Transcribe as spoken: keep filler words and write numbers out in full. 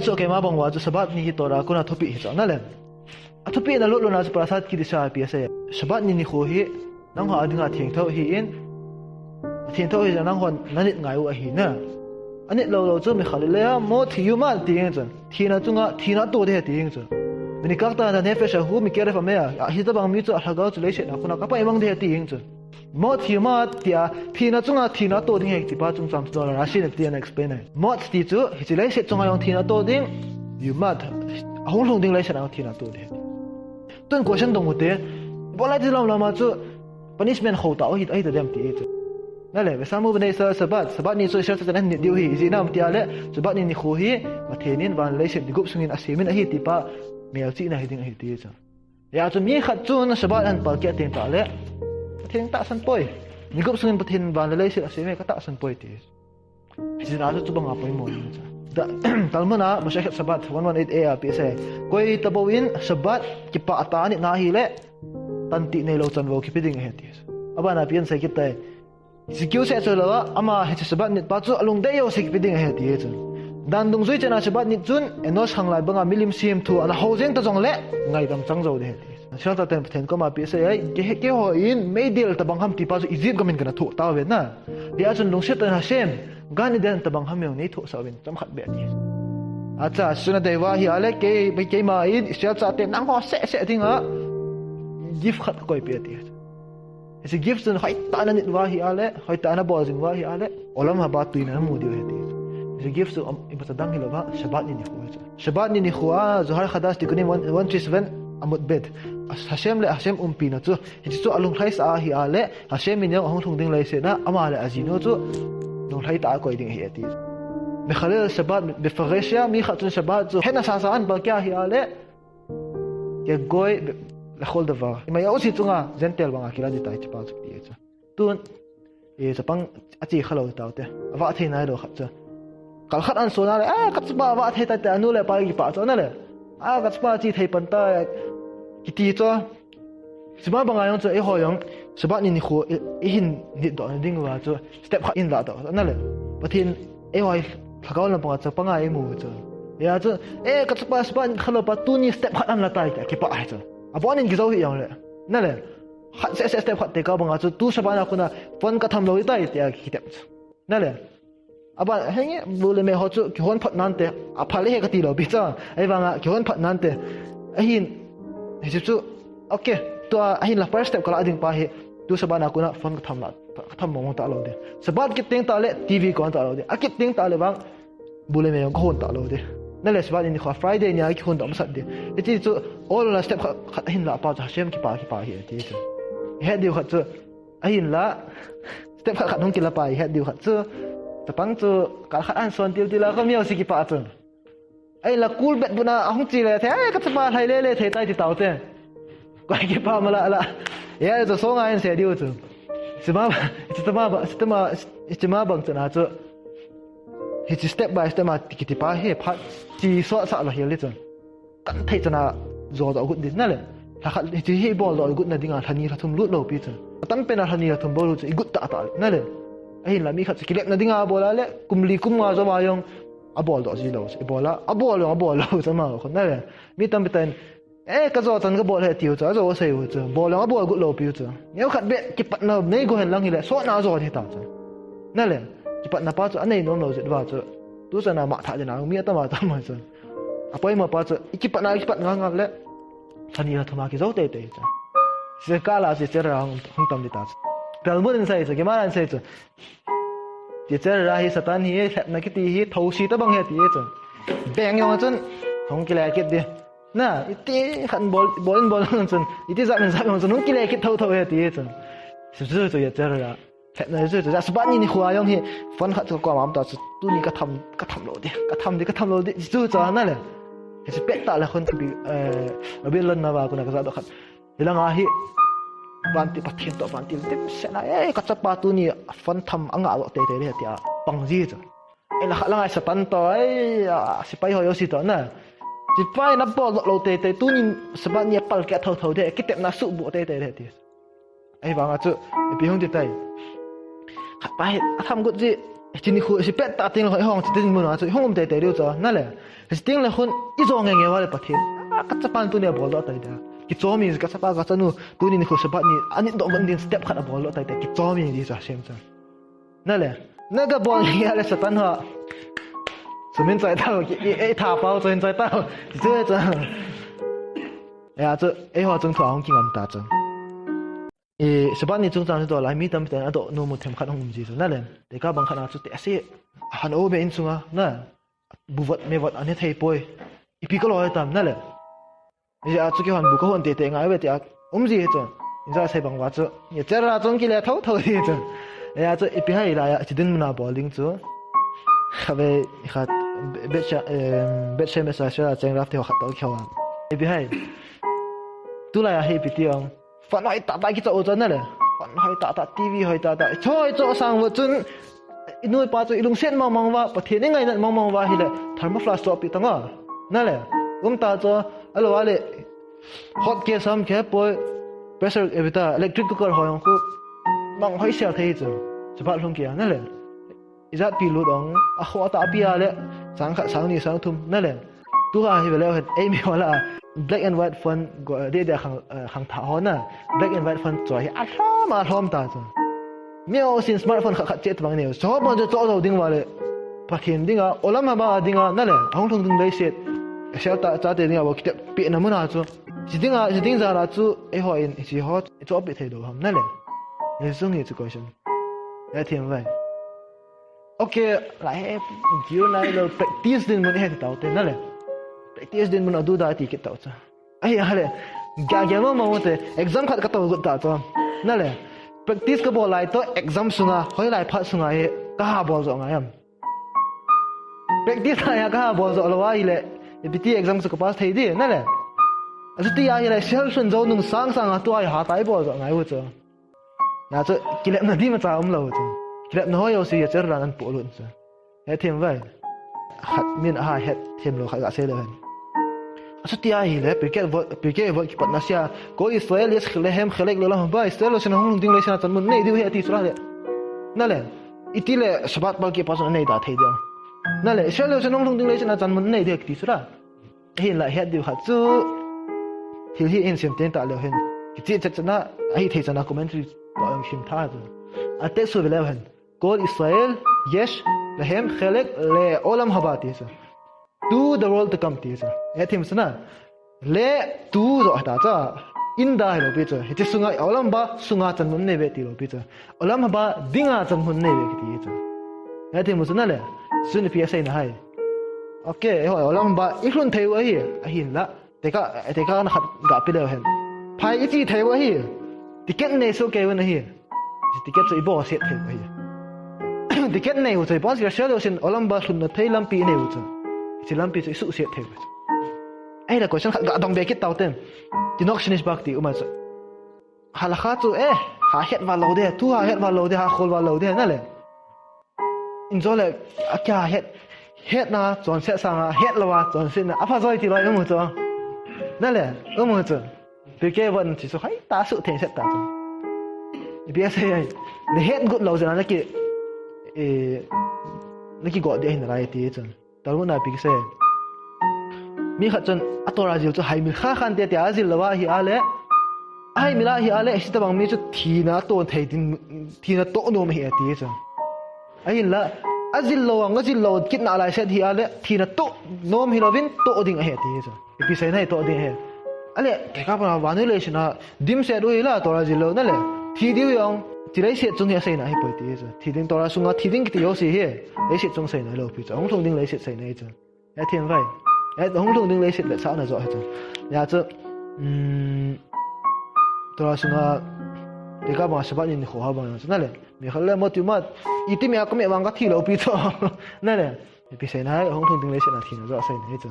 Chu keima bang uva chu Sabbath ni hi Torah a kona thupeh hi chu na le. A thupeh na lut lona chu parashat kedusha pi asei. Sabbath ni nikho hi nangho a dinga thengtah ahin, thengtah ahi chu nanghon nanit ngai u ahi na. Anit lou lou chu Mikhalel a mot hiyumat ti jeng chu. Thina chunga thina ato ding ahi ti jeng chu. Venikakta hanefesh ahu mikeref amea. Ahi tabang mi chu alhagao chu leiset a kona kapang mang ding ahi ti jeng chu. Mot hiyumat tia thina chunga thina ato ding ahi ti pa chungchang chu Rashi in tia ana explain e. Mot ti chu hiche leiset chunga jong thina ato ding, yumat ahung lhung ding leiset a thina ato ding ahi. Tun question dong ute, ibola ti lam lama chu punishment kho tah ahi, ahi ta dem ti chu. Na le, Vesamu bnei Israel Sabbath, Sabbath ni chu Israel chate anit diu ahi, ijeh inem tia le, Sabbath ni nikho hi, Pathen in van leiset ni gup sungin asemin ahi ti pa, melchihna hi ding ahi ti chu. Hijeh chun mi khat chun Sabbath ahin palkeh teng tah le, Pathen katahsan poi. Ni gup sungin Pathen van le leiset asem e katahsan poi ti. Hiche a chu chubang a poimo jeng chu. Talmud a Masechet Shabbat one one eight A a pi asei. Koi tabou in Shabbat kipah tah a anit na ahile, tantih neilou chanvou kipe ding ahi ti. Abana pi asei kit tai. Hiche kiu seh chu lou a, ama hiche Shabbat nit pa chu alungdei jouse kipe ding ahi ti chu. Dan dungjui chana Shabbat nit chun, Enosh khanglai banga milim semthu ana hou jeng ta jongle, ngaidam chang jou ding ahi ti. Israel chaten Pathen koma pi asei e, kei, keiho in meidil tabang ham ti pa chu Egypt gam in kana thoh tauve na. Hijeh chun lungset tah in Hashem, Gan Eden tabang ham jong nei thohsah uvin, chomkhat beh ti. Acha, suna dei uva ahile, kei, keima in Israel chate nangho seh seh dinga gift khat kakoipeh ti. Hiche gift chun hoitah in anit uva ahile, hoitah in abol jing uva ahile, Olam Haba tui in namu diu ahi ti. Hiche gift chu um, imacha dang hilouva, Shabbat ni nikho ahi chu. Shabbat ni nikho a, Zohar Chadash Tikkunim one, one three seven, Amud Bet. Hashem le Hashem umpina chu, hiche chu alunglhaisah a ahile, Hashem in jong ahung lhung ding leiset a, ama le ajinu chu, lunglhai tah a koi ding ahi ti. Mechalel Shabbat, mefaresh a, mi khat chun Shabbat chu, hetna sasa a ahin palkeh a ahile, Kegoi lechol davar. Ima jouse chunga Gentile banga kilah ding tai ti pa chu ti chu. Tun, e, chapang ache khalou taute. Avah thei nailou khat chu. Kal khat ahin son a le, a, kachapa avah thei tai ti anu le apa kipah chu na le. A, kachapa che thei pan tai kiti chu. Chuma banga jong chu eiho jong Shabbat ni nikho i, ihin nit doh na ding uva chu step khat ihin lah doh na le. Pathen eiho hi lhagao lampanga chapanga eimu chu. Hijeh chun, e, kachapa Shabbat khalou pa tuni step khat ahin la tai tia kipah ahi chu. Abonin kijou hih jongle. Na le. Khat seh seh step khat tekah banga chu tu Shabbat a kona phone katham lou ding tai tia kitep chu. Na le. Aban, henge, bu le me ho chu kihon phat nante, aphal e he kati lou pi chu. Ahivanga kihon phat nante. Ahin, hiche chu, okay, tua ahin la first step kalah ding pa hi, tu Shabbat a kona phone katham la, katham mong mong talou ding. Shabbat kit teng tah le, T V kon talou ding. Akit teng tah le vang, bu le me jong kahon talou ding. Na le Shabbat ni nikho Friday nia kihon doh masat ding. Hiche chu, ol la step khat, khat ahin lah pa chu, Hashem kipah, kipah ahi ti chu. Ihet diu khat chu, Ahinla, step khat khat hung kila pai, het diu khat chu. Chapang chu, kal khat ahin son til til a, kho mi jouse kipah chun. Ahinla, cool bet buna, ahung che le thei, ai, kachapa lhai le le thei tai ti taute. Koi kipah mala la. Ya, chu songa hin sei diu chu. Chuma, chuma, chuma, chuma bang chana chu. Hiche step by step a kiti pa hi, phat chi sot sa la hel le chun. Kan thei chana jo jo gut ding na le. Lha khat hiche hi bol jo gut na dinga lha ni lha thum lut lou pi chu. Atam pena lha ni lha thum bol chu i gut tah tah na le. Ahinla mi khat chu kilep na dinga bol a le kum li kum nga jo ma jong abol doh ji lou chu. I bol a, abol jong abol lou chu ma khu na le. Mi tampi tan, eh, ka jo chan ka bol he tiu chu, ajo sei u chu. Bol jong abol gut lou pi u chu. Neo khat beh kipatna nei go hen lang hile, sot na jo hi ta chu. Na le. Kipatna pa chu anei nom lou jeh uva chu. Tu chana ma tha jena mi atama tama chu. Apoimo pa chu, i kipatna, i kipat ngal ngal le. Lha ni lha thum a kijou tei tei chu. Hiche kah a chu Yetzer Hara hung, hung tam ding ta chu. Talmud in asei chu, Gemara in asei chu. Yetzer Hara hi Satan hi, lhepna kiti hi, thousi tabang ahi ti chu. Beng jong chun, hung kile kit ding. Na, iti khat bol, bol in bol chun, iti jat in jat chun, hung kile kit thou thou ahi ti chu. Chu chu chu Yetzer Hara. Lhepna chu chu, Shabbat ni nikho a jong hi, phone khat chu ka kom a um ta chu, tuni ka tham, ka tham lou ding, ka tham ding, ka tham lou ding, chu chu na le. Hiche pet tah le khun ka bi, eh, Rabbi Elon Nava kona ka ja doh khat. Hilanga hi, vantil Pathen toh, vantil dimset a, eh, ka chapa tuni phone tham anga lou tei tei le tia, pang ji chu. Ahinla khat langa Satan toh, eh, a, sepai ho jouse toh na. Sepai na bol lou tei tei, tuni Shabbat ni a palkeh thou thou ding, kitepna suhboh tei tei le ti. Ahivanga chu, ipi hung ti tai. Khat pa hi, atham got ji, Hiche nikho, hiche pettah teng le khun, ihong hiche dinmun a chu, ihung um teitei diu chu, nale. Hiche teng le khun, ijo nge nge uva le Pathen. A, kachapa tuni a boldoh tai da. Kichom inge, kachapa kachanu, tuni nikho Sabbath ni, anit doh gon din step khat aboldoh tai da. Kichom inge ti chu asei chu. Nale. Naga bol nge nge le Satan ho. Sumin choi tao, ki, i, i tha pao choi choi tao. Chu chu. Hijeh a chu, eiho chung thu a hung kingam ta chu. I, Sabbath ni chungchang chu doh lai, mi tampi tah in adoh nom u themkhat hung um ji chu, nale. Tekah bang khat a chu tehse, han o be insunga, na, bu vot, me vot, ane thei poi. Ipi kaloi tam, nale. Hijeh a chu kihon bu kahon teitei ngai ve tia, um ji hi chu. Ija sei bang uva chu. Ye chera chung kile thotho ji chu. Hijeh a chu, ipi ham lai a, hiche dinmun a bol ding chu. Khatvei, khat, Beth-, Beth-, em, Bethshemesh a Sera cheng rap ti ho khat toh kihou a. Ipi ham. Tulai a hi ipi ti ong. Phone hoi tah tah kichoh u chu nale. Phone hoi tah tah, TV hoi tah tah. Choi choh sang uva chun. Inu ipa chu ilungset mong mong uva, Pathen ingainat mong mong uva hile. Thermoflask chohpeh tang o. Nale. Um ta chu. Ahilou le. Hot kei sam kei poi. Pressure, eh, bita, electric cooker hoi ong khu. Mang hoi sel thei chu. Sabbath lhung kei a nale. Ijat pi lut ong, akhoh tah pi a le, sang khat, sang ni, sang thum, nale. Tua hi ve leu hen, eimi ho lah a, black and white phone, go, dia dia khang, eh, khangthah ho na, black and white phone choi hi, alhom, alhom ta chu. Mi jousen smartphone khat khat cheh tabang neo, sabon chu choh jou ding uva le, Pathen dinga, Olam Haba dinga, nale, ahung lhung ding leiset, sel tah chate dinga, bou kitepna mun a chu. Hiche dinga, hiche ding jal a chu, eiho in, hiche ho, ichohpeh thei lou ham, nale. Hiche jong hi chu question. Hethem uvem. Okay, lai he, gear nailou, practice dinmun ihet tau te, nale. Practice dinmun aduda ti kit tau chu. Ahi, ahile, ga, ga, ma, ma, ma te, exam khat katou got ta chu. Nale. Practice kabol lai toh, exam sunga, hoilai phat sunga hi, kaha bol jo ngai am. Practice a kaha bol jo lou ahile, ipi ti exam chu kapass thei di, nale. Achuti ahile, sel lhun jou nung sang sang a tua hi hatah a ibol jo ngai u chu. Hijeh a chu, kilepna di imacha umlou chu. Kilepna ho jouse a cherran an polut chu. Hethem uvem. Khat min aha hethem lou khat gasei leu hen. Achuti ahile, Pirkei Avot, Pirkei Avot kipatna sea, Kol Israel yesh lehem chelek leolam haba, Israel jousen ahung lhung ding leiset a chanmun anei diu ahi ati chu la le. Nale, iti le Sabbath palkeh pa chun anei da thei diu. Nale, Israel jousen ahung lhung ding leiset a chanmun anei diu kiti chu la. Ahinla het diu khat chu, thil hi insem teng tah leu hen. Kicheh chet chet na, ahithei chan a commentary toh jong sim tha chu. A text chu ve leu hen. Kol Israel, yesh, lehem, chelek, leolam haba ti chu. To the world to come ti chu. Hethem chu na. Le to joh hita chu. In da hilou pi chu. Hiche sunga, olam haba sunga chanmun nei uve tilou pi chu. Olam haba dinga chanmun nei uve kiti chu. Hethem u chu nale. Chun ipi asei na ham. Okay, ho, olam haba ilhun thei u ahi. Ahinla. Tekah, tekah na khat ga pe leu hen. Phai iche thei u ahi. Ticket nei soh kei u ahi. Ticket chu ibolset thei u ahi. Ticket nei u chu ibon sel sel jousen olam haba lhunna thei lampi inei u chu. Hiche lampi chu isuhset thei u chu. Ahile question khat ga dong be kit tau ten. Tinoch shenishba ti um a chu. Halakha chu, eh, ha het val lou de, thu ha het val lou de, ha khol val lou de, nale. Injo le, akiha het, hetna, chonset sanga, het louva, chonsetna, apha joi ti loi um u chu. Nale, um u chu. Pirkei Avot ti chu, hai, ta suh theng set ta chu. Ipi asei ai. Nahet got lou jeh a naki, eh, nakigot ding ahi nalai ti chu. Talmud a ipi kisei. Mi khat chun a Torah jil chu haimil kha khan te tia ajil lou ahi a le. Ahaimil ahi a le, hitabang mi chu thina toh thei din, thina toh nom ahi ati chu. Ahinla, ajil lou ang, ajil lou kit nalai set hi a le, thina toh nom hilouvin toh ding ahi ati chu. Ipi seina hi toh ding ahi. Ale, kei ka pa vannoi leiset a, Dimset u hi la, Torah jil lou nale. Thi diu jong, hiche leiset chung hi aseina ahipoi ti chu. Thi ding Torah sunga, thi ding kiti jouse hi. Leiset chung seina lou pi chu. Ahung lhung ding leiset seina hi chu. Hethem uvem. Eh, ahung lhung ding leiset le sahna joh hi chu. Hijeh chun, um, Torah sunga, tekah banga Sabbath ni nikho ha bang jong chu nale. Mi khat le mo ti ma, iti mi a ka me vang ka thi lou pi chu. Nale. Ipi seina ham, ahung lhung ding leiset a thina joh seina hi chu.